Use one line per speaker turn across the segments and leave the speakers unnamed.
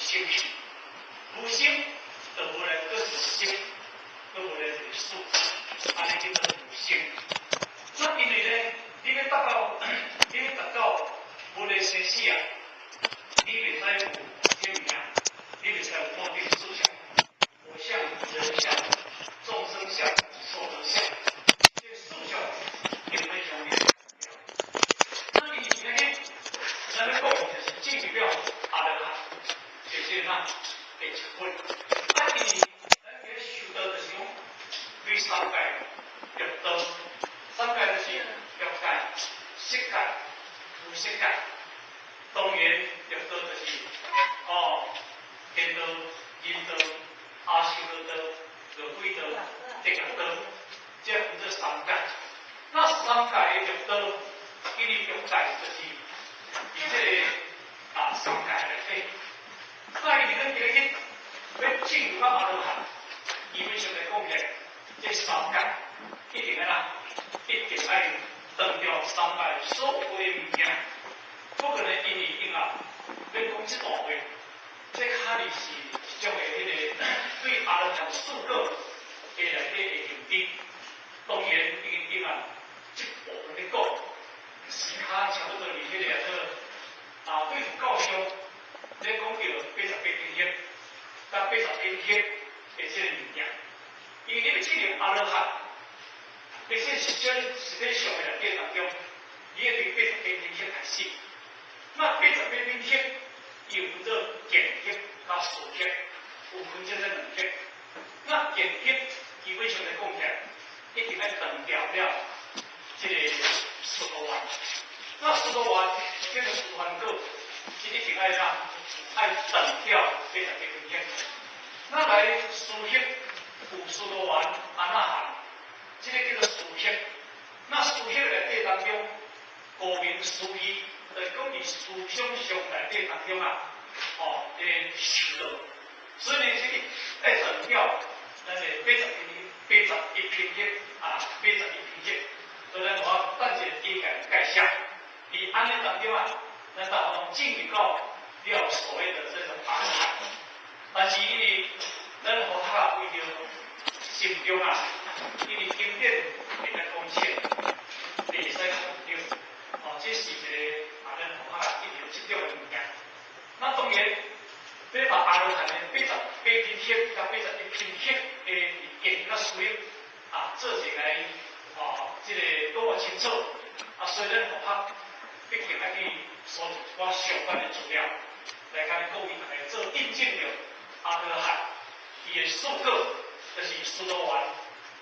生去，無生就無來閣是生，閣無來一個死，按呢叫做無生。那因為呢，你欲達到無來生死啊，你袂使有這物件，你袂使有固定思想，佛相、人相、眾生相、壽者相，這四相一定愛將伊斷掉。那因為今日咱咧講就是進入了阿羅漢，就是那第七分。啊，因為咱今日修道就是講，對三界六道，三界就是欲界、色界、無色界。當然六道就是哦，天道、人道、阿修羅道、餓鬼道、地獄道，這分做三界。那三界的六道，因為欲界就是佇這個啊三界內底。那因為咱今日欲進入到阿羅漢，基本上來講起來，這三界一定愛啦，一定愛斷掉三界所有的物件。不過呢，因為因啊，欲講這段話，這較哩是一種的彼個對阿羅漢四果的內底的認知。當然，因為因啊，這部分咧講，是較差不多佇彼個做啊，對佛教上咧講著八十八品行，佮八十品行的這個物件。因為你欲進入阿羅漢，其實實際上的內底當中，你會對八十八品行開始。那八十八品行，伊有分做見行佮思行，有分這兩行。那見行基本上來講起來，一定愛斷掉了這個須陀洹。那須陀洹叫做須陀洹果，這一定愛啥？愛斷掉八十八品行。那來思行有須陀洹、阿那含，這個叫做思行。那思行內底當中，顧名思義，就是講佇思想上內底當中啊，哦，的修道。所以呢，這個愛斷掉咱的八十一品行啊，八十一品行。所以咱我等一下加減介紹。佇按呢當中啊，咱大家攏進入到了所謂的這種阿羅漢。但是因為咱佛塔為著心中啊，因為經典會使講清，袂使講對，哦，這是一個啊，咱佛塔一直執著的物件。那當然，欲把阿羅漢的八十八品行佮八十一品行的見佮思啊，做一個哦，這個講較清楚。啊，所以咱佛學畢竟愛去蒐集一寡相關的資料，來共各位來做印證著阿羅漢伊的四果，就是須陀洹、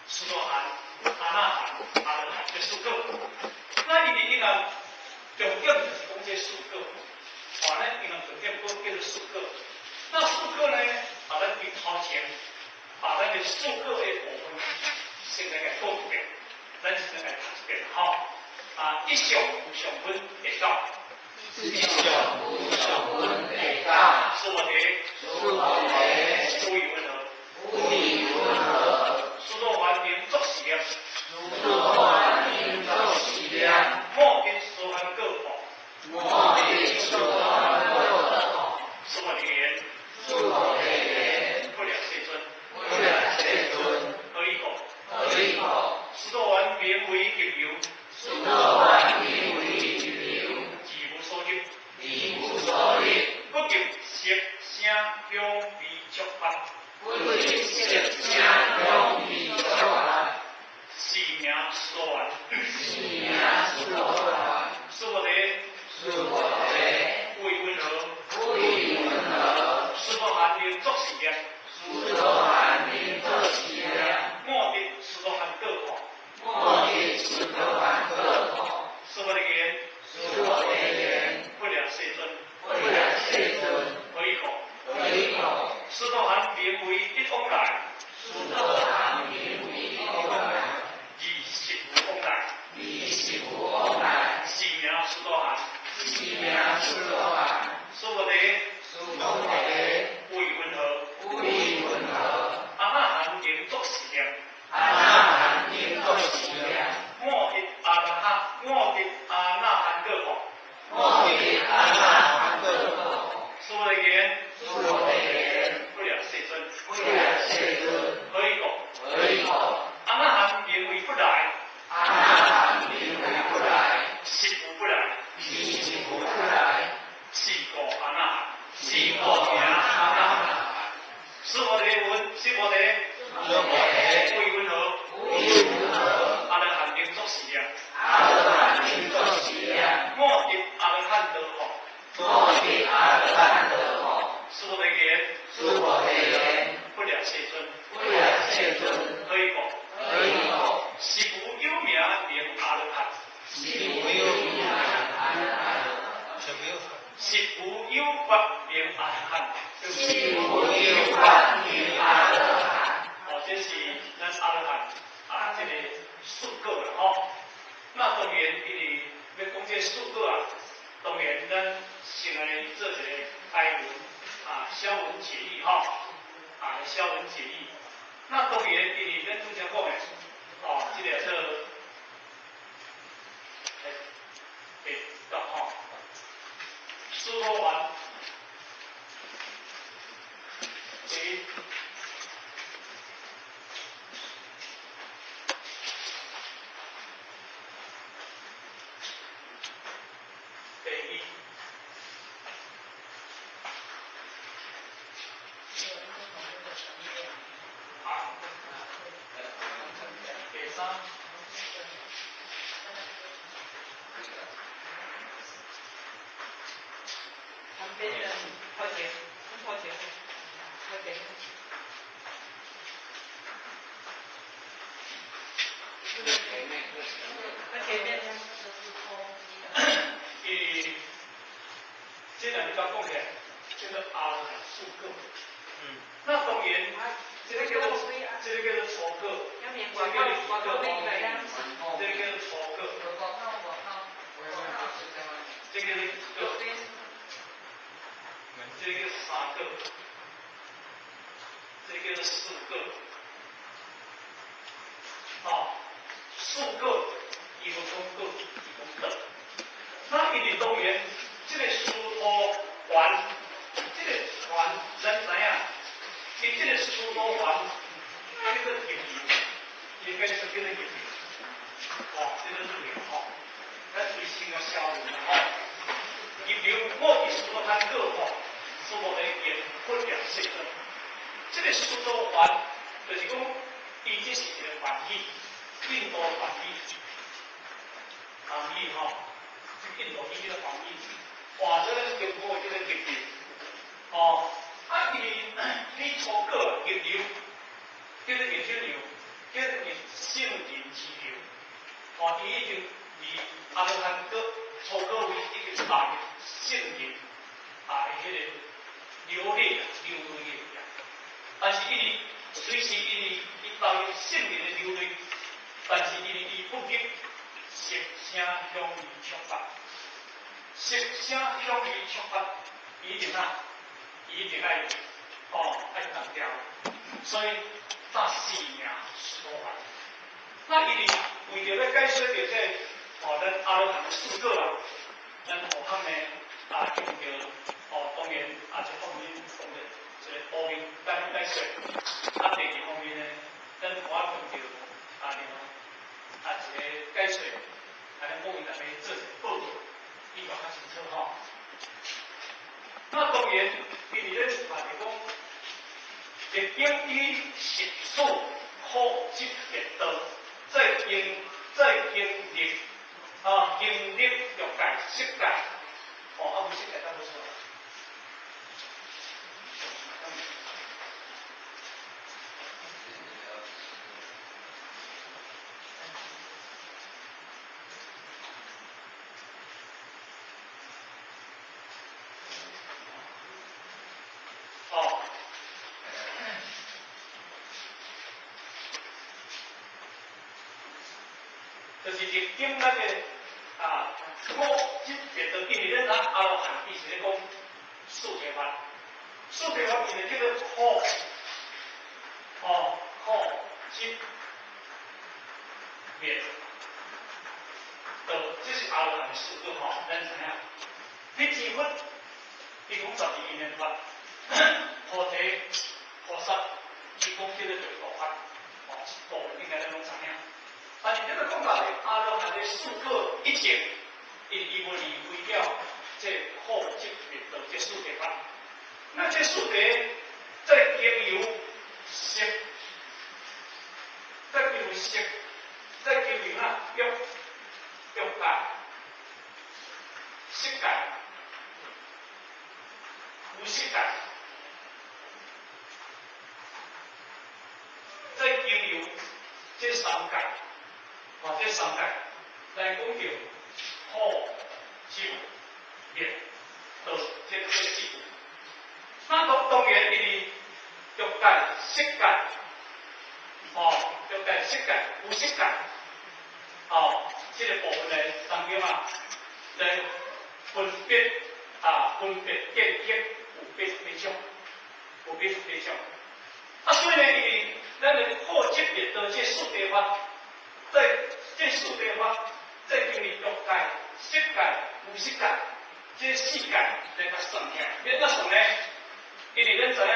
須陀含、阿那含、阿羅漢這四果。那伊佇應啊，重點就是講這四果。哦，咱應該重點講叫做四果。那四果呢，把咱佇頭前，把咱的四果的部分先來共講一遍，咱先來讀一遍吼。啊，一相無相分會到，
一相無相分會到，
須菩提，
須菩提，
夫疑雲何？
夫疑雲何？
須陀洹名作是念，
須陀洹名作是念，
莫得須陀洹果否？
莫得須陀洹果否？
須菩提言，
須菩提言，
不了世尊，
不了世尊，
何以故？
何以故？
須陀洹名為入流，
須陀洹名為入流，
而無所入，
而無所入，
不及色聲香味觸法，
不及色聲香味觸法，
是名須陀洹。
是名須陀洹。
須菩提，
須菩提，
夫疑雲何？
夫疑雲何？
須陀洹名作是念，
須陀洹名作是念，
莫得須陀洹果否？
莫得須陀洹果否？
須菩提言，
須菩提言，
不了世尊，
不了世尊，
何以故？
何以故？
須陀洹名為一往來，
須陀洹名為一往來，
而實無往來，
而實無往來，
是名須陀洹。
是名須陀洹。
須菩提，
須菩提，
夫疑雲何？
夫疑雲何？
阿那含名作是念，
阿那含名作是念，
莫得阿那哈，莫得阿那含果否？
莫得阿那含果否？
須菩提言，
須菩
須菩提言，
須菩提言，
不了世尊，
不了世尊，
何以故？
何以故？
是無有名名阿羅漢，
是無有名阿羅漢，
是無有法名阿羅漢，
是無有法名阿羅漢。
哦，這是咱阿羅漢啊，這個四果啦吼。那當然，因為欲講這四果啊，當然咱先來做一個開文啊，消文解義吼，啊，消文解義。那當然，因為咱拄才講的，哦，這個叫做，欸，對，吼，須陀洹，第一。第一，啊，第三，
旁邊的靠前，靠前，靠前。那前面呢？
伊，這兩個講起來，叫做阿羅漢四果。那當然，這個叫做這個叫做初果，這個叫做二果，這個叫做初果，這個是一果，這個三果，這個叫做四果。哦，四果，伊無講果，伊講道。那因為當然，這個須陀洹，這個洹，咱知影，伊這個須陀洹叫做入流，應該說叫做入流，哦，這個入流吼，咱隨先來消文吼，入流我佇須陀洹果吼，須菩提言不了世尊。這個須陀洹就是講，伊這是一個梵語，印度梵語，梵語吼。印度語這個梵語，換做咱中國這個入流，哦，啊，因為你初果入流，叫做入什麼流？叫做入聖人之流。哦，伊已經離阿羅漢果初果位已經踏入聖人啊，彼個流列流類的。但是因為雖是因為伊踏入聖人的流類，但是因為伊不入色聲香味觸法。色聲香味觸法，伊一定啊，伊一定愛哦，愛斷掉，所以才四名須陀洹。那伊佇為著欲解說著這哦，咱阿羅漢的四果啊，咱後坑呢啊，用著哦，當然啊，這方面講著一個圖面解解說。啊，第二方面呢，咱我用著啊，另外啊一個解說，啊，咱講為大家做一個報告。伊嘛較清楚吼。那當然，伊佇咧嘛是講，歷經以實處苦集滅道，再經歷啊，經歷欲界、色界，哦，啊無色界敢無錯。哦，就是歷經咱的啊苦集滅道，因為咱阿羅漢伊是咧講四諦法，四諦法伊就叫做苦，哦，苦集滅道，這是阿羅漢的四果吼，咱知影。彼支佛，伊講十二因緣法，菩提菩薩，伊講叫做道法，哦，道應該咱攏知影。但是這個講到咧，阿羅漢的四果一證，伊無離開了這苦集滅道這四諦法。那這四諦再經由色，再經由色，再經由哪欲欲界、色界、無色界，再經由這三界，哦，這三界來講著苦、集、滅、道，這個字。那當然，因為欲界、色界，哦，欲界、色界、無色界，哦，這個部分來當中啊，來分別啊，分別見解有88種，有88種。啊，所以呢，因為咱的苦集滅道這四諦法，在這四諦法，再經歷欲界、色界、無色界這四界來共算起來，欲按怎算呢？因為咱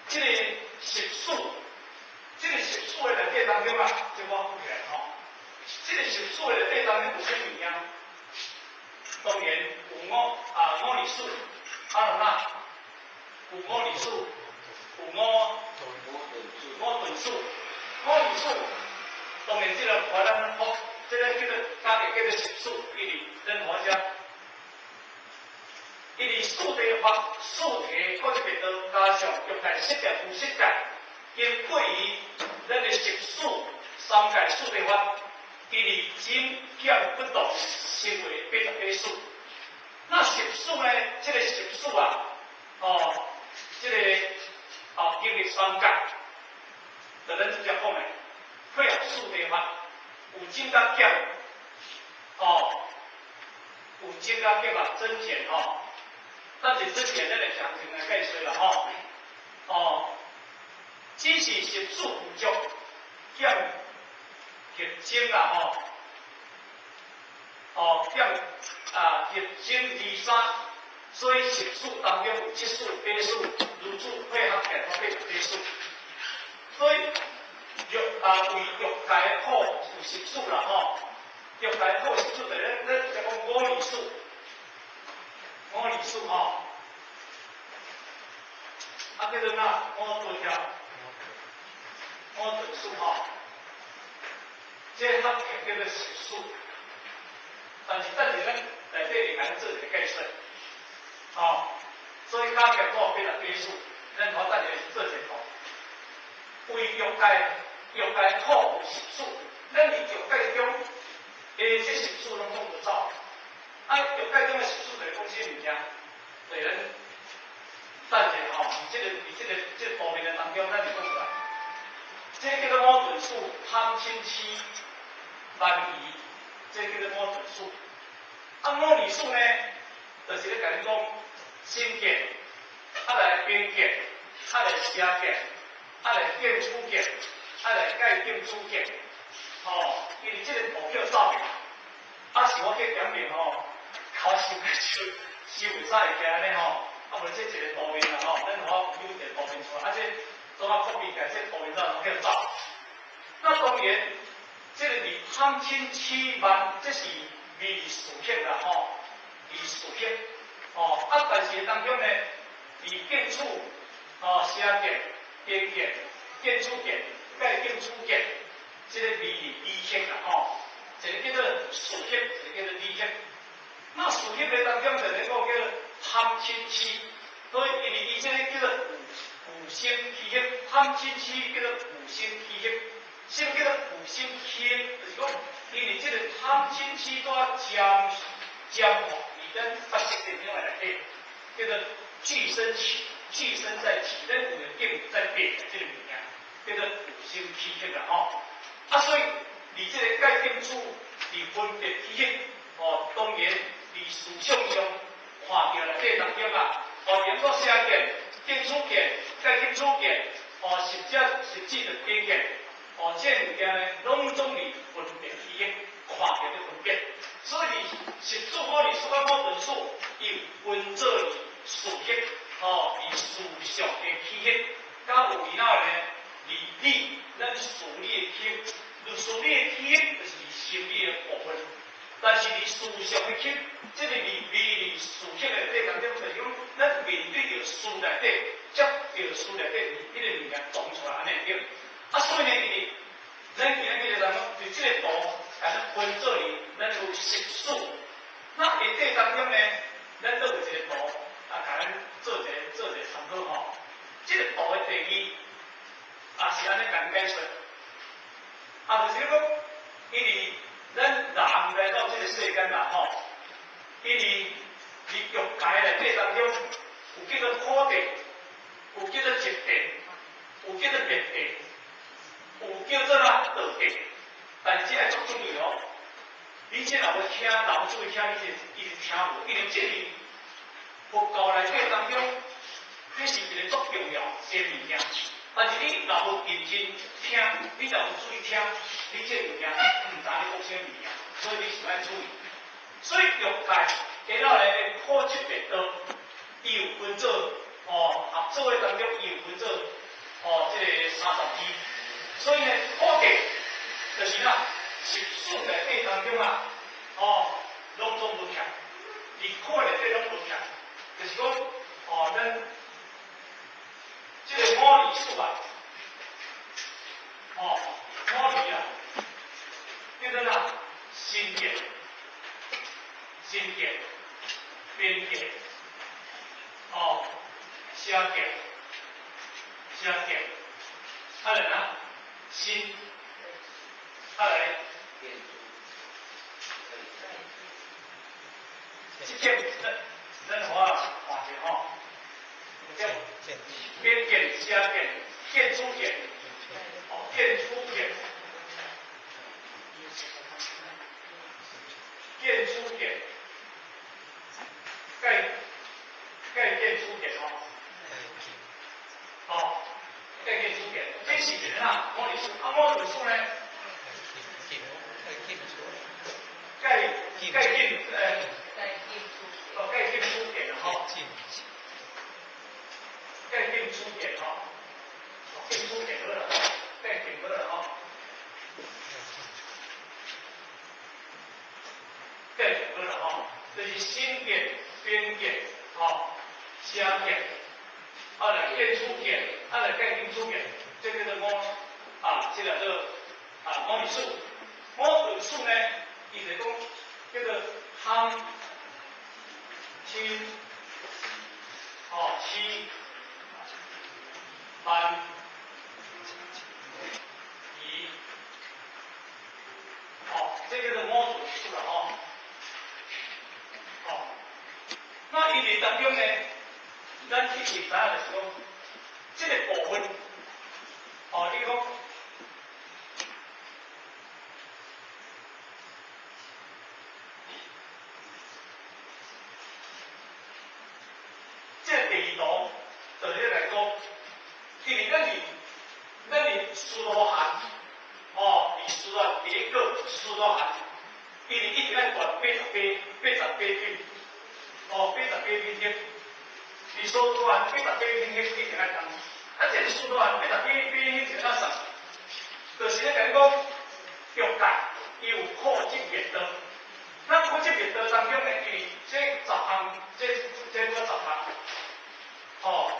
知影，這個十四，這個十四的內底當中啊，這我講起來吼，這個十四的內底當中有啥物件？當然有五啊五蘊數，啊哪？有五蘊數，有五五頓數，五蘊數。當然這個華咱學，這個叫做加個叫做十四，因為咱好像，因為四諦法、四諦苦集滅道，加上欲界、色界、無色界，經過於咱的十四三界四諦法，因為增減不同，成為88數。那十四呢？這個十四啊，哦，這個哦，經歷三界，就咱直接講的，配合四諦法，有增佮減，哦，有增佮減啊，增減吼。但是增減咱會詳情來解說啦吼。哦，只是十四不足，減合增啦吼。哦，減啊合增二三，所以十四當中有七數、八數，如此配合起來八十八數。所以欲啊為欲界的苦有十四啦吼，欲界的苦十四，就咱咱講五蘊數，五蘊數吼，啊叫做哪五頓條，五頓數吼，這合起來叫做十四。但是等下咱內底會共做一個解說，吼，所以加起來多八十八數，咱好等下做一個圖。為欲界，欲界苦有十四，咱佇欲界中，這十四攏總無走。啊，欲界中的十四就是講啥物件？就是咱等下吼，佇這個佇這個這個圖面的當中，咱就講出來。這個叫做五頓數，貪嗔痴慢疑，這個叫做五頓數。啊，五蘊數呢，就是咧共恁講身見，啊來邊見，啊來邪見，啊來見處見，啊來蓋見處見，吼，因為這個圖叫走去，啊是我去點名吼，考收收收袂使會起按呢吼，啊無這一個圖面啦吼，咱我有一個圖面出來，啊這總啊 copy 起來，這圖面怎攏叫走。那當然，這個佇貪嗔痴慢，這是二四惑啦吼，二四惑，哦，啊，但是當中呢，佇見處，哦，邪見、邊見、見處見、蓋見處見，這個二二惑啦吼，一個叫做四惑，一個叫做二惑。那四惑的當中，就咧個叫貪嗔痴，所以因為伊這個叫做五聲起惑，貪嗔痴叫做五聲起惑，什麼叫做五聲起？就是講，因為這個貪嗔痴都將將吼，佇咱八識殿頂內底，叫做具身起，具身在起，咱有的境在變的這個物件，叫做五聲起惑啦吼。啊，所以佇這個蓋見處，佇分別起惑，哦，當然佇思想上看著內底當中啊，哦，連個邪見、見處見、蓋見處見，哦，實質實質的邊見，哦，這個物件呢，攏總佇分別起惑，看著咧分別。所以十四五蘊數佮五頓數，伊有分做四惑，哦，佇思想的起惑，佮有佇哪呢？佇理，咱事理的起惑，佇事理的起惑，就是佇心理的部分。但是佇思想的起，這個佇佇思想的底當中，就是講咱面對著事內底，接著事內底，彼個物件撞出來按呢對。啊，所以呢，伊佇咱今仔日就講，佇這個圖，共咱分做佇咱有十四。那下底當中呢，咱都有一個圖，啊，共咱做一個做一個參考吼。這個圖的第二，也是按呢共解說。內底當中，有叫做苦諦，有叫做集諦，有叫做滅諦，有叫做啦道諦。但是這愛足注意哦，你這若無聽，若無注意聽，你是伊是聽無，因為這裡佛教內底當中，這是一個足重要的物件。但是你若無認真聽，你若無注意聽，你這物件毋知你講啥物件，所以你是愛注意。所以欲界下落來的苦集滅道，伊有分做哦，合作的當中伊有分做哦，這個32。所以呢，苦諦就是啦，十四內底當中啊，哦，攏總無欠，佇苦內底攏無欠，就是講哦，咱這個五蘊數啊，哦，五蘊啊，叫做啦，身見、身見、邊見，哦，邪見、邪見，啊來哪，心，啊來，這點咱咱好啊，看者吼，邊見、邪見、見處見，哦，見處見，見處見，蓋蓋見處見吼，哦，蓋見處見，這是一個啦，五蘊數，啊五蘊數呢？蓋蓋見哦，蓋見處見吼，蓋見處見吼，見處見好啦，蓋見好啦吼，蓋見好啦吼，就是身見、邊見、吼，邪見，啊來見處見，啊來蓋見處見，這叫做五啊，這個做啊五蘊數。五蘊數呢，伊就講叫做貪、嗔、哦癡、慢、疑，哦，這叫做五蘊數啦吼。哦，那伊佇當中呢，咱去知影就是講，這個部分，哦，你講。這個第二圖，就咧來講，因為咱佇須羅漢，哦，佇須羅第一個須羅漢，伊佇一定愛斷88品，哦，88品行，佇須羅漢88品行一定愛斷，啊，這個須羅漢88品行是怎算？就是咧共你講，欲界伊有苦集滅道，那苦集滅道當中呢，因為這十項，這個十項。哦，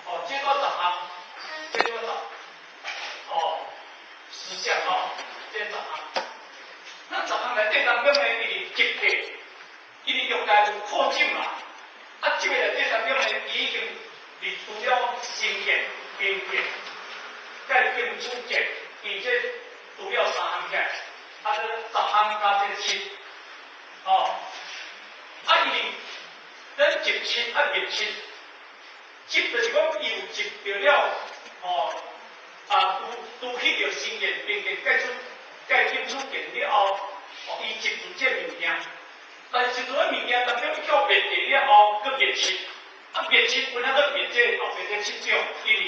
哦，這個十項，這個十，哦，十項吼，這十項。那十項內底當中呢，伊是集諦，伊是欲界有苦集嘛，啊，這個內底當中呢，伊已經離除了身見、邊見、蓋見處見，伊這除了三項起來，啊，這十項加這個七。哦，啊，伊咱集七啊滅七，集就是講伊有集著了，哦，啊，拄去著身見、邊見、蓋處、蓋見處見了後，哦，伊集住這物件，但是集住這物件當中，伊叫滅諦了後，閣滅七，啊，滅七本來閣滅這後邊這七種，因為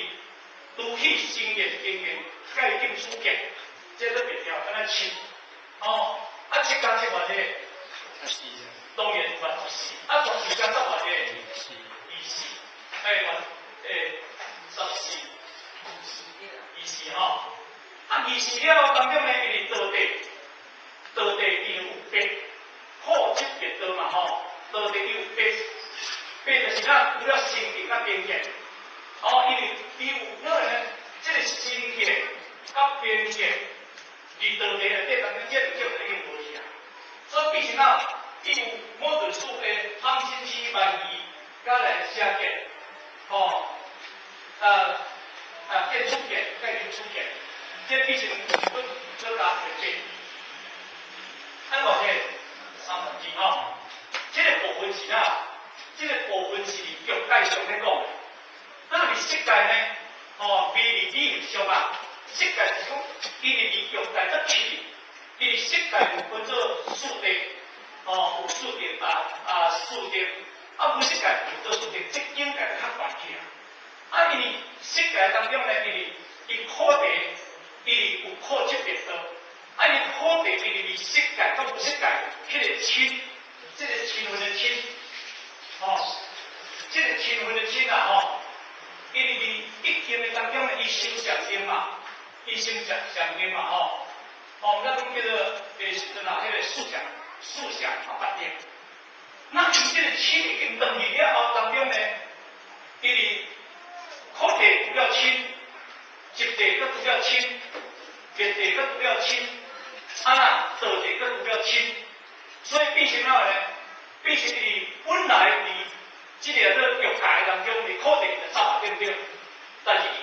拄去身見、邊見、蓋見處見，這閣滅掉，敢若七，哦，啊，七加七偌濟？當然嘛十四，啊，十四加十偌濟？24，哎，嘛，14，24吼，啊，24了後當中呢，伊是道諦，道諦伊有八，苦集滅道嘛吼，道諦伊有八，八就是咱除了身見佮邊見，哦，因為伊有哪個呢？這個身見佮邊見，佇道諦內底當中，這兩種已經無去啊，所以變成啊。伊有五蘊數的貪嗔癡慢疑，佮來邪見，吼，見處見，蓋見處見，這變成阮做加特別。分是哪？這個部分是佇欲界上咧講的。那佇色界呢？哦，未離理上啊，色界是講，因為佇欲界才起，因為色界有分做四諦，哦，有四諦啊啊四諦，啊無色界有做四諦，這境界較懸起啊。啊，因為色界當中呢，因為伊苦諦，伊有苦集滅道，啊，伊苦諦因為佇色界佮無色界，彼個親，這個親分的親，吼，這個親分的親啊，吼，因為佇一境的當中呢，伊先上定嘛，伊先上上定嘛，吼，哦，咱講叫做彼時陣啊，彼個四相、四相啊八定。那伊這個親已經斷去了後當中呢，伊佇苦諦除了親，集諦閣除了親，滅諦閣除了親，啊那道諦閣除了親，所以變成哪呢？變成伊本來佇這個做欲界當中，佇苦諦就走對不對？但是伊